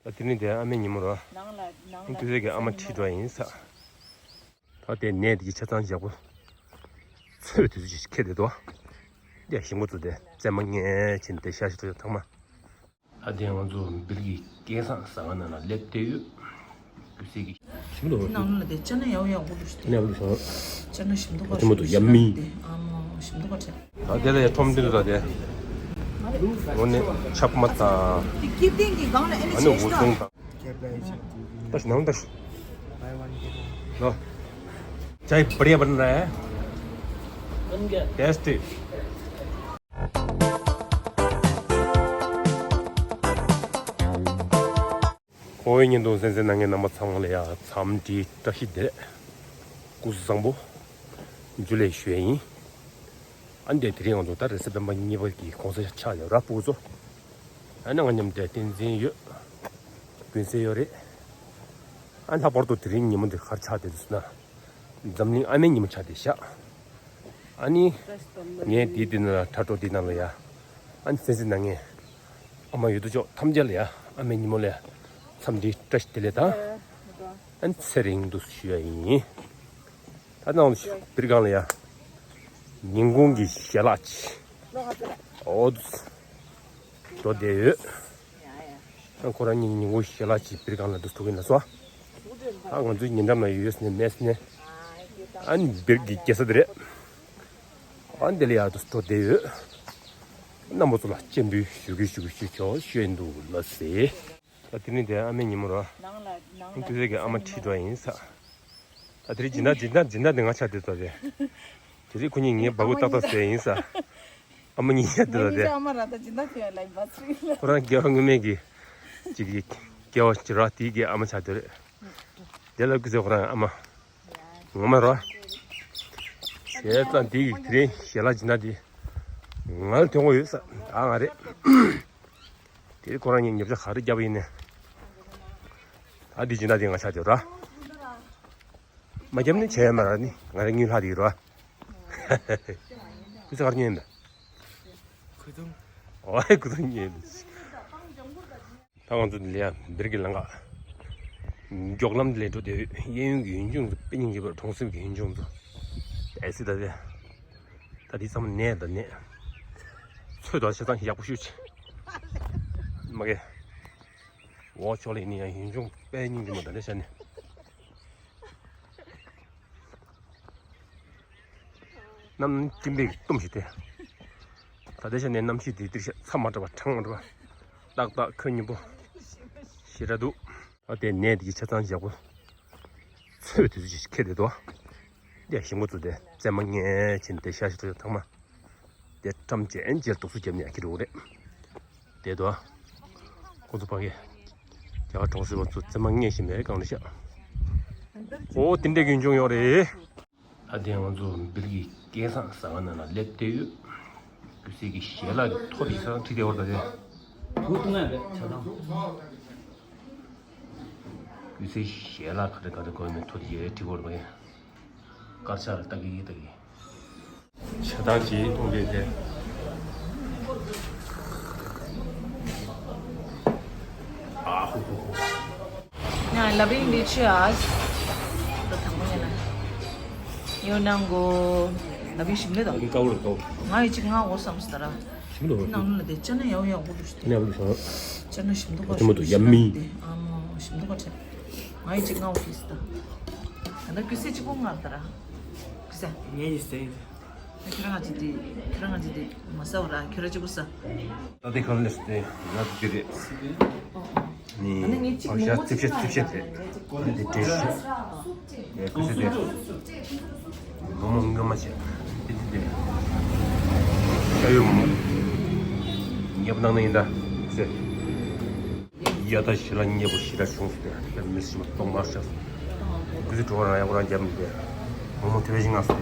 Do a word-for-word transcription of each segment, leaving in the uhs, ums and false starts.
ད་དེ་ནི་དེ་ཨ་མའི་ཉིན་མོ་རེད། ནང་ལ་ནང་ལ་ཀུན་གསལ་གྱི་ཨ་མ་ཁྲིད་འགྲོ་ཡིན་ས། ད་དེ་ནས་དེ་གི་ཆ་ཚང་ཞག་པོ་ཚོད་དུས་ཚོད་ཅིག་ཁེལ་བསྡད་འདུག་དེ་ཞིང་པ་ཚོ་དེ་རྩེད་མོ་རྙེད་ཕྱིན་དེ་ཤ་ཤ་ཐོག་ཐང་མ། ད་དེ་ང་ཚོ་བིར་གྱི་སྐལ་བཟང་ཟ་ཁང་ནང་ལ་སླེབས་བསྡད་ཡོད། ཀུན་གསལ་གྱི་ཞིམ་འདུག་ནང་ལ་དེ་ཅ་ན་ཡག་ཡག་པོ་འདུག་ཅ་ན་ཡག་པོ་འདུག་ཅ་ན་ཞིམ་འདུག་ག་ཞིམ་འདུག་ཡ་མི། ཨ་མོ་ཞིམ་འདུག་ག་ད་དེ་ལ་ཡ་ཁྲོམ་འདི་འདུག་ད་དེ། འོ་ནི་ཆབ་མ་དང་། དེ་ཀིབ་ཏིང་གི་སྒང་ལ་ཨེ་ནི་ཨ་ནི་ཆེ་ཤོས་འུ་ཚོ་དང་། ད་ཤི་ནང་ད་ཤི། ལོ། चाय बढ़िया बन रहा है। बन गया। टेस्टी। ཁོ་བོའི་བརྙན་ཐུང་གསན་གཟིགས་གནང་མཁན་རྣམ་པ་ཚང་མ་ལ་ཡ་འཚམས་འདྲིའི་བཀྲ་ཤིས་བདེ་ལེགས་སྐུ་གཟུགས་བཟང་པོ་འཇུ་ལེ་ཞུ་ཡས་ཡིན། ཨ་ནི་དེ་དེ་རིང་ང་ཚོ་ད་རེས་གཟའ་སྤེན་པ་གཉིས་པ་གི་གུང་སེང་ཆགས་ཡོད་ར་ཕྲུ་གུ་ཚོ། ཨ་ནི་ང་མཉམ་དུ་བསྟན་འཛིན་ཡོད། ཀུན་གསལ་ཡོད་རེད། ཨ་ནི་ལྷག་པར་དུ་དེ་རིང་ཉིན་མོ་འདི་ག་རེ་ཆགས་བསྡད་འདུག་ཟེར་ན། འཛམ་གླིང་ཨ་མའི་ཉིན་མོ་ཆགས་བསྡད་ཤག་ཨ་ནི། ངས་འདི་འདི་ནང་ལ་དྲ་གྲོགས་འདི་ནང་ལ་ཡ། ཨ་ནི་གསན་གཟིགས་གནང་མཁན་ཨ་མ་ཡོད་དོ་ཅོག་ཐམས་ཅད་ལ་ཡ་ཨ་མའི་ཉིན་མོ་ལ་ཡ་འཚམས་འདྲིའི་བཀྲ་ཤིས་བདེ་ལེགས་དང་། ཨ་ནི་ཚེ་རིང་དུ་ཞུ་ཡ་ཡིན། ད་ནང་བིར་སྒང་ལ་ཡ། ཉིན་གུང་གི་ཞལ་ལག་ཅིག་འོ། འགྲོ་བསྡད་ཡོད། ཨ་ཁོ་རང་ཉིད་ཉིན་གུང་ཞལ་ལག་ཅིག་བིར་སྒང་ལ་འདུག་ཐུག་གིན་ལ་སོ། ཨ་ང་ཚོའི་ཉེ་འགྲམ་ལ་ཡོད་ནས་མེད་ནས། ཨ་ནི་བིར་གྱི་རྒྱལ་ས་དེ་རེད། ཨ་འདི་ལ་ཡ་འདུག་འགྲོ་བསྡད་ཡོད། རྣམ་པ་ཚོ་ལ་སྤྱན་འབུལ་ཞུ་གི་ཞུ་གི་ཞུ་ཆོག་ཞུ་ཡིན་འདུག་ལ་སེ། ད་དེ་ནི་དེ་ཨ་མའི་ཉིན་མོ་ར། ནང་ལ་ནང་ལ་ཀུན་གསལ་གྱི་ཨ་མ་ཁྲིད་འགྲོ་ཡིན་ས། ད་དེ་རིང་སྦྱིན་བདག་སྦྱིན་བདག་སྦྱིན་བདག་དེ་ང་ཆགས་བསྡད་ཚར་རེད། དེ་རིང་ཁོ་གཉིས་ངའི་སྦ་ཁུག་ཏག་ཏག་བཟས་ཡིན་ས། ཨ་མ་གཉིས་ཆགས་བསྡད་ཚར་རེད། ཨ་མ་ར་ད་སྦྱིན་བདག་ཐོན་ཡ་ལ་ཡིན་པ་ཚོ་ཡིན་ལ། ཁོ་རང་སྐྱེ་བ་སྔོན་མའི་གི་ཅིག་གི་སྐྱེ་བ་ཅིག་ར་དེའི་གི་ཨ་མ་ཆགས་བསྡད་རེད། དེ་ལ་ཀུན་གསལ་ཁོ་རང་ཨ་མ། ངོ་མ་ར། བྱས་ཙང་དེ་ཡི་དེ་རིང་ཞལ་ལག་སྦྱིན་བདག་དེ་ང་ལ་ཐོན་གོ་ཡོད་ས་ད་ང་རེད། དེ་ཁོ་རང་གཉིས་ཉོ་ཆ་ག་རེ་བརྒྱབ་ཡིན་ནས། ད་འདི་སྦྱིན་བདག་དེ་ང་ཆགས་བསྡད་ར། མ་བརྒྱབ་ནི་བྱས་ཡོད་མ་རེད་ནི་ང་རང་དངུལ་ལྷག་དེ་ཡོད་ར། ཀུན་གསལ་ག་རེ་ཉོས་ཡིན་པས། གོས་ཐུང་། ཨོ་ཨེ་གོས་ཐུང་ཉོས་ཡིན། ད་ང་ཚོ་འདི་ལ་ཡ་བིར་གྱི་ལམ་ཁ། མགྱོགས་ལམ་འདི་ལས་འགྲོ་དེ་གཡས་གཡོན་གྱི་ཡུལ་ལྗོངས་ཚོ་དཔེ་སྙིང་རྗེ་པོ་གྲོང་གསེབ་ཀྱི་ཡུལ་ལྗོངས་ཚོ། ཨེ་སི་ད་དེ། ད་དེ་ཚང་མ་ནས་ད་ནས། ཚོད་དང་བྱེད་སྟངས་ཡག་པོ་ཤོད་ཅིག་མ་གི། འོག་ཕྱོགས་ལ་ཡིན་ན་ཡང་ཡུལ་ལྗོངས་དཔེ་སྙིང་རྗེ་མོ་ད་ལྟ་ཤར་ནས། གནམ་སྤྲིན་པས་གཏུམས་ཤིག་སྟེ། ད་ལྟ་ཤར་ནས་གནམ་གཤིས་དེ་ཏིག་ཤ་ཚ་མ་འདྲ་བ་གྲང་མ་འདྲ་བ། ཏག་ཏག་ཁོད་སྙོམས་པོ། ཞེ་དྲག་འདུག་ད་དེ་ནས་དེ་གི་ཆ་ཚང་ཞག་པོ། ཚོད་དུས་ཚོད་ཅིག་ཁེལ་བསྡད་འདུག་དེ་ཞིང་པ་ཚོ་དེ་རྩེད་མོ་རྙེད་ཕྱིན་དེ་ཤ་ཤ་ཐོག་ཐང་མ། དེ་ཀྲམ་ཅན་ཅེར་དུག་སུ་བརྒྱབ་ནས་ཁྱེར་འོང་རེད། དེ་དོ། ཁོང་ཚོ་ཕ་གི། རྒྱ་གར་གྲོང་གསེབ་པ་ཚོ་རྩེད་མོ་རྙེད་བཞིན་པའི་སྒང་ལ་ཤག་ཨོ་དེ་འདྲས་ཀྱི་འབྱུང་ཡོད་རེད། ད་དེ་ང་ཚོ་བིར་གྱི་སྐལ་བཟང་ཟ་ཁང་ནང་ལ་སླེབས་བསྡད་ཡོད། ཀུན་གསལ་གྱི་ཞལ་ལག་གི་ཐོ་དེ་ས་ཁྲིད་བསྡད་ཡོད་རེད་ད་དེ། བུ་བཏུང་ཡ་རེད་ཆ་ཚང་། ཀུན་གསལ་ཞལ་ལག་ག་རེ་ག་རེ་དགོས་མེད་ཐོ་དེ་ཁྲིད་བསྡད་ཡོད་རེད་ད་དེ། དཀར་ཆག་ལ་ལྟ་གི་ལྟ་གི། ཇ་དང་ཅིའི་མཐོང་གྲོལ་དེ། ཨ་ཧུ་ཧུ་ཧུ། ང་ལབ་རིང་འདི་ཆུ་ཨ། ད་དང་པོ་ཉལ་ན། ཡོད་ནང་གོ། ལབ་རིང་ཞིམ་ལེ་དང་། ཀའུ་རེ་ཀའུ། ང་ཡི་ཅིག་ང་འོ་བསམ་སྟ་ར། ཞིམ་ལོ། ནང་ལ་དེ་ཅ་ན་ཡའོ་ཡའོ་གོ་ལུ་ཤི། ཅ་ན་ཡའོ་ལུ་ཤི། ཅ་ན་ཞིམ་དུ་ག་ཨ་ཏི་མོ་དུ་ཡ་མི། ཨ་མོ་ཞིམ་དུ་ག་ཆ། ང་ཡི་ཅིག་ང་འོ་ཤི་སྟ། ད་ན་ཀུ་སེ་ཅིག་གོ་ང་ལ་ད་ར། ཀུ་སེ། ངས་ཡི་སེ། ཁྱེད་རང་ང་ཅི་དེ། ཁྱེད་རང་ང་ཅི་དེ་མ་ཟ་བ་ར་ཁྱོད་ར་ཅི་གོ་ཟ། ད་དེ་གང་ལས་སྟེ་ང་ཅི་རེད། ནི་བག་ཞ་རྩིབ་ཤ་རྩིབ་ཤ་དེ་རེད། ཨ་ནི་དེ་འདྲས་ཤ་ཡ་ཀུ་སེ་དེ་མོག་མོག་སྔོན་མ་བྱས་དེ་དེ་དེ་ཤ་ཡོད་མོག་མོག་ཉེ་པོ་གནང་ན་ཡིན་ད་ཀུ་སེ། ཡ་ད་ཞི་ལ་མཉེས་པོ་ཞི་ལ་བྱུང་སྟེ་ཡ་མི་ཞི་མ་སྟོང་པར་ཤ་ཀུ་སེ་གྲོགས་རང་ཡག་པོ་རང་རྒྱབ་མི་དེ་མོག་མོག་དེ་བས་ཞིག་ང་སྟེ་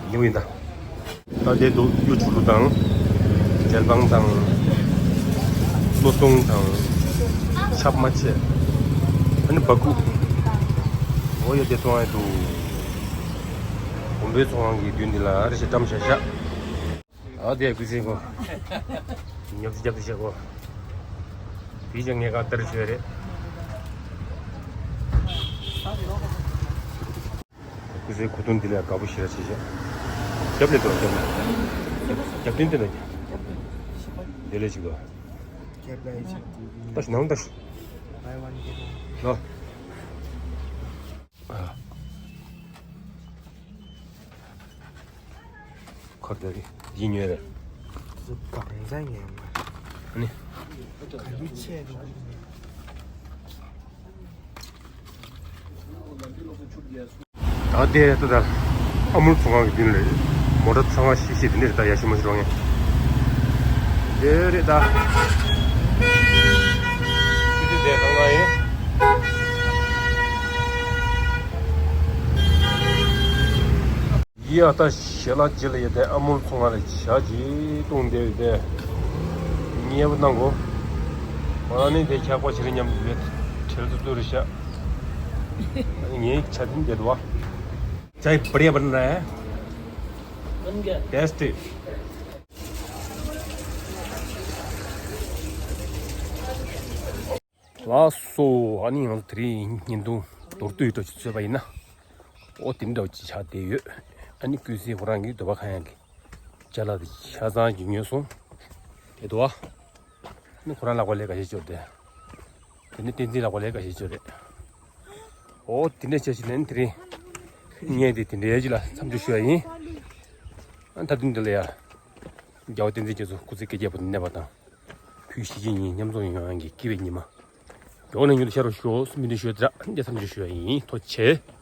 ཉེ་པོ་ཡིན་ད། ད་དེ་འདུག་གཡུ་བྱུ་རུ་དང་། འབྲས་སྤང་དང་། བློ་སྲུང་དང་། ཆབ་མ་ཆེ། ཨ་ནི་སྦ་ཁུག་འོ་ཡ་དེ་ཚོང་ཨེ་འདུག་དགོན་པའི་ཚོང་ཁང་གི་མདུན་འདི་ལ་རེ་ཞིག་བཀྲམ་བཞག་བཞག་ཨ་དེ་ཀུན་གསལ་གོ། ཉབ་ཙི་རྒྱབ་ཏུ་བཞག་གོ། དེའི་ཅང་ངས་ག་ལྟར་བྱས་རེད། སྐུ་ཚེ་གོ་དོན་འདི་ལས་དགའ་པོ་ཞེ་དྲག་བྱེད་བྱ། རྒྱབ་ལས་འགྲོ་རྒྱབ་ལས། རྒྱབ་རྟེན་དེ་ལ་རྒྱབ། དེ་ལས་ཅིག་ལོ། ལྟ་ཞིག་ནང་ལྟ་ཞིག་ལོ། ཁར་དེ་རེད། ཡིན་ཉོས་རེད། གང་ཟག་ངན་མ། ཨ་ནི། ག་འདུ་ཆེ་རུ། ད་དེ་ད་ད། ཨ་མུལ་ཚོང་ཁང་གི་མདུན་ལ་མོ་ཊ་ཚང་མ་ཤི་ཤི་དེ་འདྲ་རེད་ད། ཡ་ཤི་མ་ཤི་རོགས་ངན། དེ་རེད་ད། ཁྱེད་ཚོ་དེ་གང་གང་ཡིན། ཡ་ད་ཞལ་ལག་ཅིག་ལ་ཡ་དེ་ཨ་མུལ་ཚོང་ཁང་ལ་ཇ་ཅིག་བཏུང་བསྡད་ཡོད་དེ། མཉེས་པོ་གནང་གོ། ང་ནི་དེ་འཁྱག་པ་ཞིག་རེད་སྙམ་དུ་བས་བྲེལ་ཏུ་ཏུ་རེད་ཤག་ངའི་ཇ་འདི་འདེད་དོ། ཅའི་བར་ཡ་བར་ན་ར། ཏེས་ཏི། ལགས་སོ། ཨ་ནི་ང་ཚོ་དེ་རིང་བརྙན་ཐུང་མདོར་བསྡུས་འདྲ་ཅིག་བཟོས་པ་ཡིན་ན། ཨོ་དེ་འདྲ་ཅིག་ཆགས་བསྡད་ཡོད། ཨ་ནི་ཀུན་གསལ་ཁོ་རང་གིས་འདོད་པ་ཁ་ཡང་གི་ཅ་ལག་དེ་ཆ་ཚང་ཅིག་ཉོས་སོང་། དེ་འདུག་ཨ། ཨ་ནི་ཁོ་རང་ལག་པ་ལས་ཁ་ཤས་ཅིག་ཡོད་དེ། དེ་ནི་བསྟན་འཛིན་ལག་པ་ལས་ཁ་ཤས་ཅིག་ཡོད་རེད། ཨོ་དེ་འདྲ་བྱས་ཅིག་ལན་དེ་རིང་བརྙན་དེ་དེ་འདྲ་ཅིག་ལ་མཚམས་འཇོག་ཞུ་ཡ་ཡིན། ཨ་ད་དུང་འདི་ལ་ཡ། རྒྱལ་བ་བསྟན་འཛིན་རྒྱ་མཚོ་སྐུ་ཚེ་བསྐལ་བརྒྱའི་བར་དུ་གནས་པ་དང་། བོད་གཞིས་བྱེས་གཉིས་མཉམ་འཛོམས་ཡོང་ཡག་གི་སྐྱིད་པའི་ཉི་མ། མགྱོགས་ནས་མྱུར་དུ་ཤར་རོགས་ཞུའོ། སྨོན་འདུན་ཞུ་ཡ་དེ་ར་འདི་མཚམས་འཇོག་ཞུ་ཡ་ཡིན། ཐུགས་རྗེ་ཆེ།